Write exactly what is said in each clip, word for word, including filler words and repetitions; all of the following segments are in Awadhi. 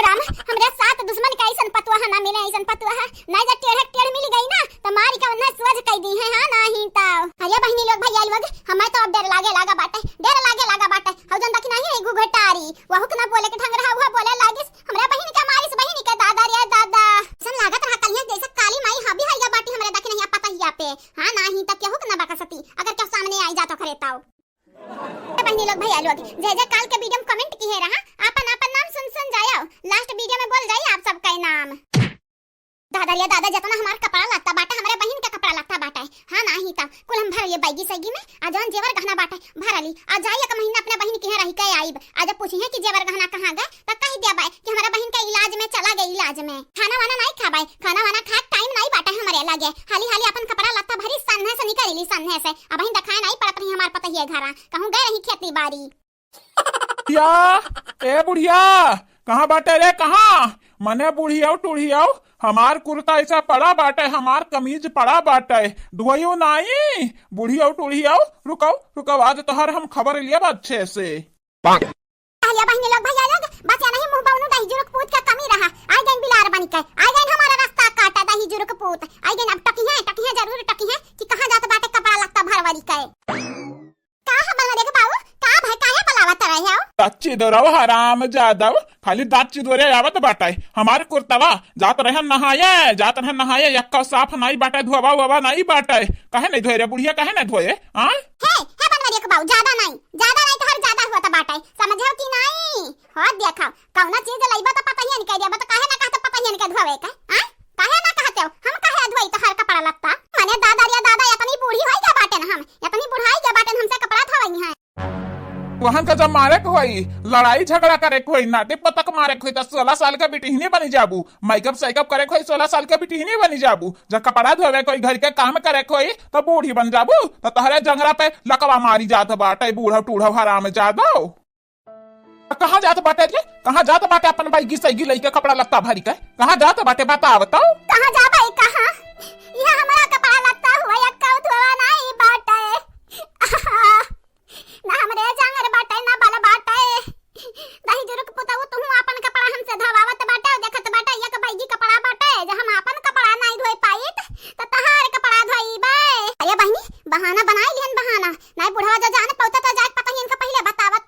राम, हमरे साथ दुश्मन का अइसन पतोह ना मिले, अइसन पतोह। ना जा टेढ़ टेढ़ मिल गई ना, त मारी के उन्हें सोझ कइ दिहे, हाँ, नाही त। अरे बहिनी लोग, भइया लोग, हमें तो अब डर लागे लागा बाटे, डर लागे लागा बाटे। हउ जौन देखी नाही है घुघटारी, वहू के ना बोले के ढंग रहा, वह बोले लागिस, हमरे बहिन के मारिस, बहिन के दादा रे दादा। अइसन लागत रहा कलिया जइसे काली माई हावी होइ गा बाटी हमरे देखी नाही पतहिया पे। हाँ, नाही त केहू के ना बकसती, अगर केहू सामने आई जात ओकरे तउ। ए बहिनी लोग, भइया लोग, जे जे काल के video में comment किहे रहा, आपन आपन नाम सुन सुन जायो। Last video में बोल जाई आप सबका नाम। दादा रे दादा, जतना हमार कपड़ा लत्ता बाटे, हमरे बहिन के कपड़ा लत्ता बाटे। हाँ, नाही त कुल हम भर लिए बैगी सैगी में, आ जौन जेवर गहना बाटे, भर ली। आ जाई एक महीना अपने बहिन के यहाँ रहि के आइब। आ जब पूछिहे कि जेवर गहना कहाँ गए, त कहि देबे कि हमरे बहिन के इलाज में चला गए, इलाज में। खाना वाना नाही खाबे, खाना वाना खाए time नाही बाटे हमरे लगे। हाली हाली अपन कपड़ा लत्ता भरी सन्हे से निकल ली, सन्हे से। अबहिन देखाए नाही पड़त रही हमार पतहिया घरा, कहूँ गए रही खेती बारी। या, ए बुढ़िया, कहाँ बाटे रे, कहाँ? मने बुढ़ियाऊ टुढ़ियाऊ, हमार कुर्ता अइसा पड़ा बाटे, हमार कमीज पड़ा बाटे, धोयो नाही। बुढ़ियाऊ टुढ़ियाऊ, रुकउ, रुकउ, आज तोहर हम खबर लियब अच्छे से। अरे बहिनी लोग, भइया लोग, बस या नहीं मुँह बउनु दही जुरुक पूत के कमी रहा। आइ गइन बिलार बनि के, आइ गइन हमारा रस्ता काटा दही जुरुक पूत। आइ गइन अब टकिहे, टकिहे जरूर टकिहे कि कहाँ जात बाटे कपड़ा लत्ता भरवरी के। का ह बनवरिया के बाऊ, का भय, काहे बुलावत रहे हो? दाँत चिदोरउ हराम जादव, खाली दाँत चिदोरे आवत बाटे। हमार कुर्तवा जात रहे नहाए, जात रहे नहाए, यक्का साफ नाही बाटे, धोवा वोवा नाही बाटे। काहे नाही धोए रे बुढ़िया, काहे नाही धोए? हाँ? हे, हे बनवरिया के बाऊ, ज्यादा नाही, ज्यादा नाही तोहर ज्यादा होत बाटे, समझो कि नाही? हो देखा, कउनो चीज लइबा त पतहियन के देबा, त काहे ना कहत पतहियन के धोवे के? हाँ? काहे ना कहत हो? हम काहे धोई तोहर कपड़ा लत्ता? मने दादा रे दादा, इतनी बूढ़ी होई गा बाटेन हम, इतनी बुढ़ाई गा बाटेन हमसे कपड़ा धोवइहैं। तोहन का जब मारे के होई, लड़ाई झगड़ा करे के होई, नाटे पतक मारे के होई, त सोलह साल के बिटिहनी बनी जाबू। Makeup सेकअप करे के होई, सोलह साल के बिटिहनी बनी जाबू। जब कपड़ा धोवे के होई, घर के काम करे के होई, त बूढ़ी बन जाबू। त तोहरे जंगरा पे लकवा मारी जात बाटे, बूढ़व टूढ़व हराम जादव। कहाँ जात बाटे रे? कहाँ जात बाटे अपन बैगी सैगी लइके कपड़ा लत्ता भरी के? कहाँ जात बाटे बताव तो? कहाँ जाबे कहाँ? इहाँ हमरा कपड़ा लत्ता हुआ, एक्कउ धोवा नाही बाटे। ना हमरे जांगर बाटे, ना बल बाटे। दही जुरुक पुतऊ, तुहूँ आपन कपड़ा हमसे धवावत बाटे, देखत बाटे, एक बैगी कपड़ा बाटे, जे हम आपन कपड़ा नाही धोई पाइत, त तहार कपड़ा धोइबे। अरे बहिनी, बहाना बनाई लिहन बहाना। नाही बुढ़वा जो जान पउता त जाए पतहियन का पहिले बतावत।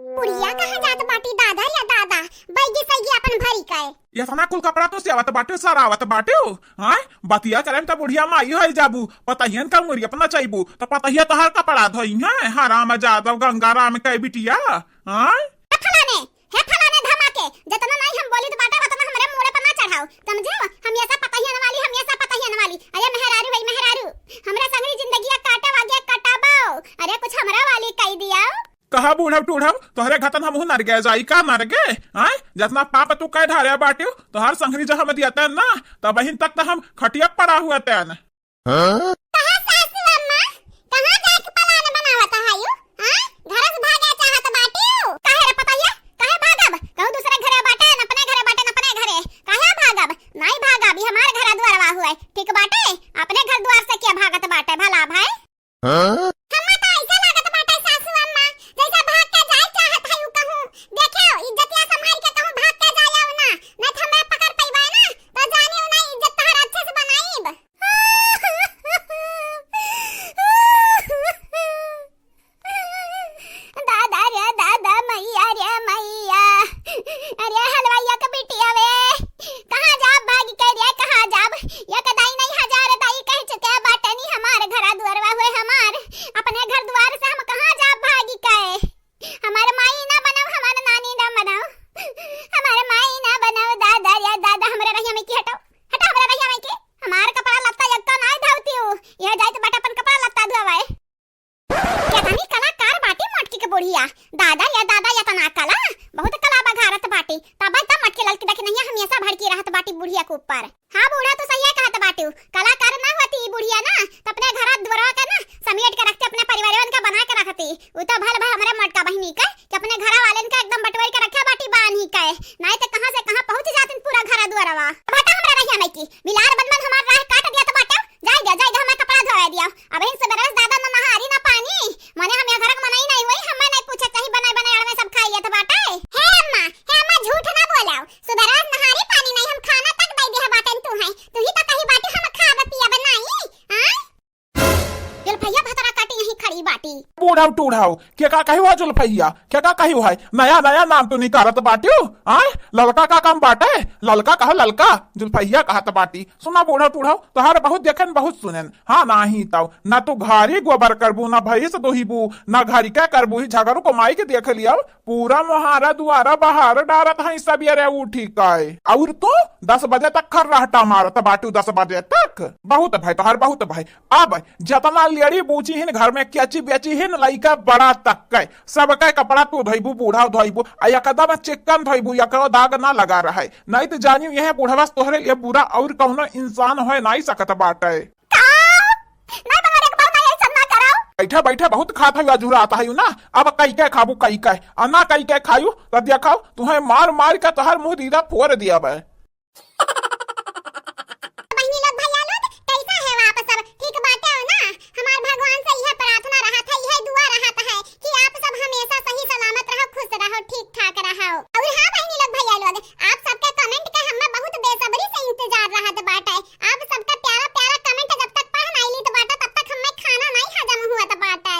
बुढ़िया कहाँ जात बाटी दादा या दादा, बैगी सैगी अपन भरी के। इतना कुल कपड़ा तो सियावत बाटे, सरावत बाटे हो। हाँ, बतिया करे में त बुढ़िया माई होइ जाबू, पतहियन का मुरी अपना चाहबू, त पतहिया तोहार कपड़ा धोइहैं, हराम जादव गंगाराम के बिटिया। हाँ? हे फलाने, हे फलाने धमाके, जतना नाही हम बोलित बाटे, वतना हमरे मूड़े पर ना चढ़ाओ, समझो? हमेसा पतहियन वाली, हमेसा पतहियन वाली। अरे मेहरारू भाई, मेहरारू, हमरा संगरी जिंदगिया काटे वागे कटाबो। अरे कुछ हमरा वाली कहि दियाओ। कहा बूढ़व टूढ़व, तोहरे घतन हमहू नरगे जाई का नरगे? आय, जतना पाप तू कह ढारे बाटियो, तोहर संगरी जब हम दियते ना, तबहिन तक त हम खटिया पड़ा हुआ तेन। हाँ? कहाँ सासू अम्मा? कहाँ जाए के plan बनावत हयू? हाँ? घर से भागे चाहत बाटियो? काहे रे पतहिया? काहे भागब? कहूँ दूसरे घरे बाटे, न अपने घरे बाटे, न अपने घरे। काहे भागब? नाही भागब, ई हमार घर दुआरवा हुए। ठीक बाटे? अपने घर दुआर से के भागत बाटे भला भाई? हाँ? हम्मा तो ऐसे लागत बाटे सासू अम्मा, जैसे भाग के जाए चाहत हयू कहूँ। देखियो, इज्जतिया संभाल के कहूँ भाग के जाए ना, नहीं तो हमरा पकड़ पइबा ना, तो जानियो ना इज्जत तोहर अच्छे से बनाइब। दादा रे दादा, मैया रे मैया। अरे हलवाइया के बिटिया वे, कहाँ जाब भाग के रे, कहाँ जाब? एक दाई नहीं हजार दाई कह चुके बाटनी, हमार घरा दुआरवा हुए हमार, अपने घर दुआर से हम कहाँ जाब भाग के? हमार माई ना बनाओ, हमार नानी ना बनाओ, हमार माई ना बनाओ। दादा रे दादा, हमरा रहिया में की हटाओ, हटाओ हमरा रहिया में की। हमार कपड़ा लत्ता एक्का नाय धोती हूँ, यह जाइत बाटे अपन कपड़ा लत्ता धोवाए। केतनी कलाकार बाटी मोटकी के बुढ़िया। दादा या दादा, एतना कला, बहुत कला बघारत बाटी। तब त मोटकी ललकी देखी नहीं हमेसा भड़की रहत बाटी बुढ़िया के ऊपर। हाँ बूढ़ा, तू सही कहत बाटू, कलाकार ना होती ई बुढ़िया ना, त अपने घर दुआरवा के ना समेट के रखते, अपने परिवारवन के बना के रखती। उ तो भल भा हमरे मोटका बहिनी के कि अपने घर वालन के एकदम बटोर के रखे बाटी बानी के, नहीं तो कहाँ से कहाँ पहुँच जातिन पूरा घर दुआरवा। हटा हमरा रहिया में की, बिलार बन बन हमार राह काट दिया तो बाटे। जाए दिया, जाए दिया, हमें कपड़ा धोए दिया। अब इन सबेरे से दादा ना नहारी ना पानी, मने हम यहाँ घर के मनई नहीं हुई, हमें नहीं पूछे कहीं बनाए बनाए अड़वे सब खाई लेत बाटे। हे अम्मा, तब टूढ़ाऊ, के का कही हुआ जुल्फैया, के का कही हुआ है? नया नया नाम तू निकारत बाटियो, आय? ललका का काम बाटे? ललका कहो ललका, जुल्फैया कहत बाटी। सुना बूढ़ा टूढ़ाऊ, तोहार बहुत देखेन बहुत सुनेन। हाँ, नाही तब, ना तू घरी गोबर करबू, ना भैंस दोहिबू, ना घरी का करबू, ही झगरू को माई के देख लिया, पूरा मोहारा दुआरा बहार डारत हैं सबेरे उठी के। और तू दस बजे तक खर्राटा मारत बाटू, दस बजे तक। बहुत भाई तोहार, बहुत भाई। अब जतना लेड़ी बूची हिन घर में, केची बेची हिन, लइका बड़ा तक के, सबके कपड़ा तू धोइबू, बूढ़ा धोइबू, आ एकदम चिक्कन धोइबू, एकरो दाग ना लगा रहे। नहीं तो जानियो यह बूढ़वा से तोहरे लिए बुरा और कौनो इंसान होए नहीं सकत बाटे। का? नहीं, मगर एक बार नहीं, ऐसा ना कराओ। बैठा बैठा बहुत खात है, अझुरात है ना। अब कई के खाबू, कई के, आ ना कई के खायू, तो देखाओ, तुम्हें मार मार के तोहर मुंह दीदा फोड़ दिया बे। बहिनी लोग, भैया लोग, कैसा है आप सब? ठीक बाटे हो ना? हमार भगवान से यह प्रार्थना रहा था, यह दुआ रहा था है कि आप सब हमेशा सही सलामत रहो, खुश रहो, ठीक ठाक रहो। और हाँ बहिनी लोग, भैया लोग, आप सबके comment के हमें बहुत बेसब्री से इंतजार रहत बाटे। आप सबका प्यारा प्यारा comment जब तक पढ़ नाई लीत बाटे, तब तक हमें खाना नहीं हजम हुआ बाटे।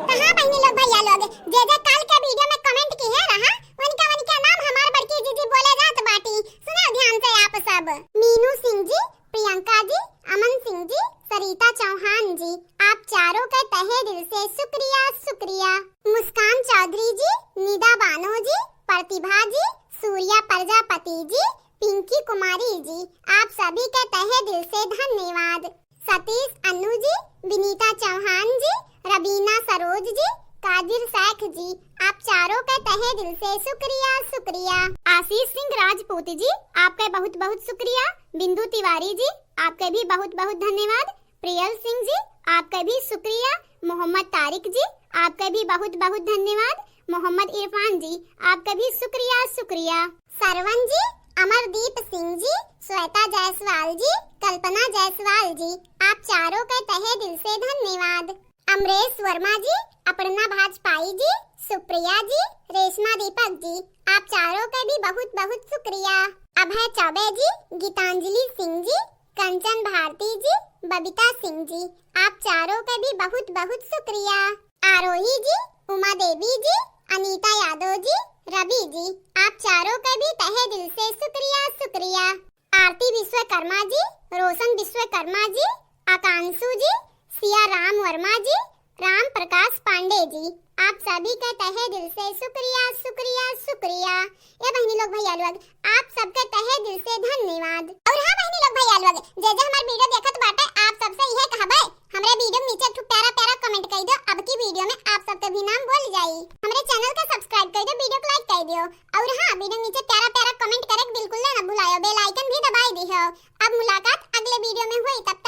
तो हाँ बहिनी लोग, भैया लोग, जे जे काल के video में comment किहे रहा, उनका उनका नाम हमार बड़की जीजी बोले जात बाटी। सुनो ध्यान से आप सब। मीनू सिंह जी, प्रियंका जी, अमन सिंह जी, सरिता चौहान जी, आप चारों के तहे दिल से शुक्रिया, शुक्रिया। मुस्कान चौधरी जी, निदा बानो जी, प्रतिभा जी, सूर्या प्रजापति जी, पिंकी कुमारी जी, आप सभी के तहे दिल से धन्यवाद। सतीश अन्नू जी, विनीता चौहान जी, रबीना सरोज जी, कादिर शेख जी, आप चारों के तहे दिल से शुक्रिया, शुक्रिया। आशीष सिंह राजपूत जी, आपके बहुत बहुत शुक्रिया। बिंदु तिवारी जी, आपके भी बहुत बहुत धन्यवाद। प्रियल सिंह जी, आपके भी शुक्रिया। मोहम्मद तारिक जी, आपके भी बहुत बहुत धन्यवाद। मोहम्मद इरफान जी, आपके भी शुक्रिया, शुक्रिया। सरवन जी, अमरदीप सिंह जी, श्वेता जायसवाल जी, कल्पना जायसवाल जी, आप चारों के तहे दिल से धन्यवाद। अमरेश वर्मा जी, अपर्णा भाजपाई जी, सुप्रिया जी, रेशमा दीपक जी, आप चारों के भी बहुत बहुत शुक्रिया। अभय चौबे जी, गीतांजलि सिंह जी, कंचन भारती जी, बबीता सिंह जी, आप चारों के भी बहुत बहुत शुक्रिया। आरोही जी, उमा देवी जी, अनीता यादव जी, रवि जी, आप चारों के भी तहे दिल से शुक्रिया, शुक्रिया। आरती विश्वकर्मा जी, रोशन विश्वकर्मा जी, आकांशु जी, सिया राम वर्मा जी, राम प्रकाश पांडे जी, आप सभी के तहे दिल से शुक्रिया, शुक्रिया, शुक्रिया। ए बहिनी लोग, भैया लोग, आप सबके तहे दिल से धन्यवाद। और हाँ बहिनी लोग, भैया लोग, जे जे हमार video देखत बाटे, आप सबसे इहे कहबे, हमरे video के नीचे एक ठो प्यारा प्यारा comment कई दो। अब की video में आप सबके भी नाम बोल जाई। हमरे channel का subscribe कई दो, video को like कई दियो। और हाँ, video के नीचे प्यारा प्यारा comment करे के बिल्कुल ना भुलायो, bell icon भी दबाई दियो। अब मुलाकात अगले video में हुई, तब तक